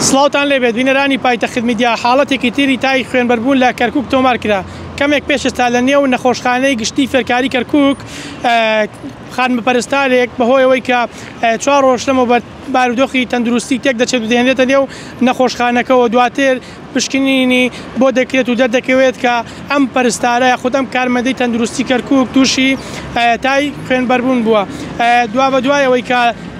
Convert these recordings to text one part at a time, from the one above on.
سڵاوتان لێبێت بینەرانی پایتەخت میدیا، حاڵەتێکی تری تای خوێنبەربوون لە کەرکوک تۆمار کرا، کەمێک پێش ئێستا لە نێو نەخۆشخانەی گشتی فێرکاری کەرکوک خانمە پەرستارێک بەهۆی ئەوەی کە چوار ڕۆژ لەمەوبەر بارودۆخی تەندروستی تێک دەچێت و دەهێنرێتە نێو نەخۆشخانەکەوە دواتر پشکنینی بۆ دەکرێت و دەردەکەوێت کە ئەم پەرستارە یاخود ئەم کارمەندەی تەندروستی کەرکوک تووشی تای خوێنبەربوون بووە دوابەدوای ئەوەی کە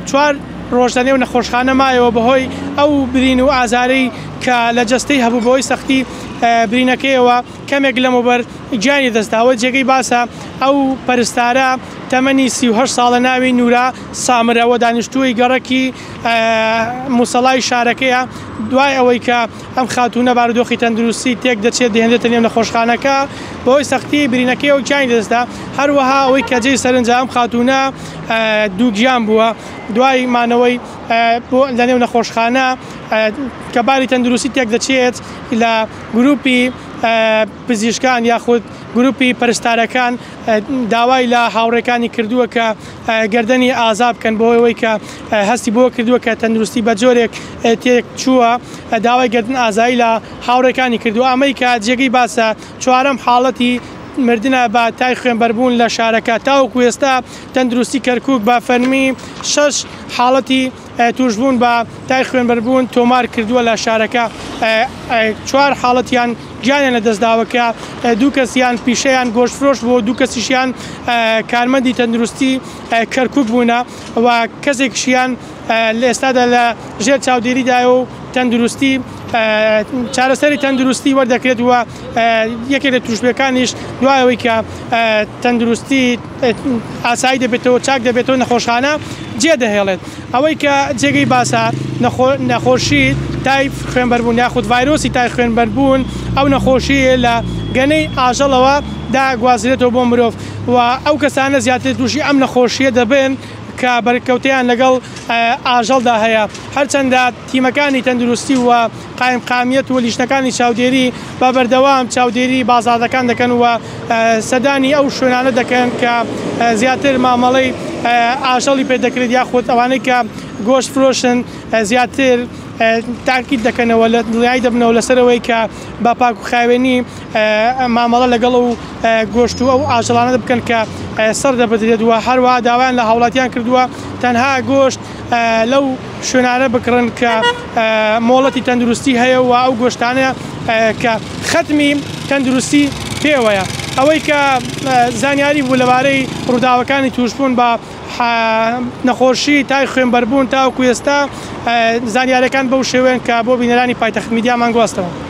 چوار ڕۆژ لەنێو نەخۆشخانە مایەوە بەهۆی ئەو برین و ئازارەی کە لە جەستەی هەبوو بەهۆی سەختی برینەکەیەوە کەمێک لەمەوبەر گیانی لەدەستداوە جێگەی باسە ئەو پەرستارە تەمەنی 38 ساڵە ناوی نورا سامرە و دانیشتووی گەڕەکی موسەڵای شارەکەیە دوای ئەوەی کە ئەم خاتوونە بارودۆخی تەندروستی تێک دەچێت دەهێنرێتە نێو نەخۆشخانەکە بەهۆی سەختی برینەکەیەوە گیانی لەدەستدا هەروەها ئەوەی کە جێی سەرنجە ئەم خاتوونە دووگیان بووە دوای مانەوەی بۆ لەنێو نەخۆشخانە کە باری تەندروستی تێک دەچێت لە گروپی پزیشکان یاخود گروپی پەرستارەکان داوای لە هاوڕێکانی کردووە کە گەردەنی ئازا بکەن بۆ ئەوەی کە هەستی بۆ کردووە کە تەندروستی بە جۆرێک تێک چووە داوای گردن ئازایی لە هاوڕێکانی کردووە ئەمەی کە جێگەی باسە چوارەم حاڵەتی مردنە بە تای خوێنبەربوون لە شارەکە تاوەکو ئێستا تەندروستی کەرکوک بە فەرمی شەش حاڵەتی تووشبوون بە تای خوێنبەربوون تۆمار کردووە لە شارەکە چوار حاڵەتیان گیانیان لەدەستداوە کە دوو کەسیان پیشەیان گۆشتفرۆش بووە دوو کەسیشیان کارمەندی تەندروستی کەرکوک بوونە و کەسێکیشیان لە ئێستادا لە ژێر چاودێریدایە و تەندروستی چارەسەری تەندروستی وەردەکرێت و یەکێک لە تووشبووەکانیش دوای ئەوەی کە تەندروستی ئاسایی دەبێتەوە چاک دەبێتەوە نەخۆشخانە جێدەهێڵێت. ئەوەی کە جێگەی باسە نەخۆشی تای خوێنبەربوون یاخود ڤایرۆسی تای خوێنبەربوون ئەو نەخۆشییە لە گەنەی ئاژەڵەوە داگوازرێتەوە بۆ مرۆڤ و ئەو کەسانە زیاتر تووشی ئەم نەخۆشییە دەبن کە بەرکەوتەیان لەگەڵ ئاژەڵدا هەیە هەرچەندە تیمەکانی تەندروستی و قایمقامیەت و لیژنەکانی چاودێری بە بەردەوام چاودێری بازاڕەکان دەکەن و سەردانی ئەو شوێنانە دەکەن کە زیاتر مامەڵەی ئاژەڵی پێ دەکرێت یاخود ئەوانەی کە گۆشت فرۆشن زیاتر تاکید دەکەنەوە لە دڵنیایی دەبنەوە لەسەرەوەی کە بە پاک و خاوێنی مامەڵە لەگەڵ و گۆشت و ئەو ئاژەڵانە بکەن کە سەر دەبدرێت و هەروە داوایان لە هاوڵاتیان کردووە تەنها گۆشت لەو شوێنانە بکڕن کە مۆڵەتی تەندروستی هەیە و ئەو گۆشتانە کە خەتمی تەندروستی پێوەیە. ئەوەی کە زانیاری بوو لەبارەی ڕووداوەکانی تووشبوون بە نەخۆشی تای خوێنبەربوون تاوەکو ئێستا زانیاریەکان بەو شێوەیەن کە بۆ بینەرانی پایتەخت میدیامان گواستەوە.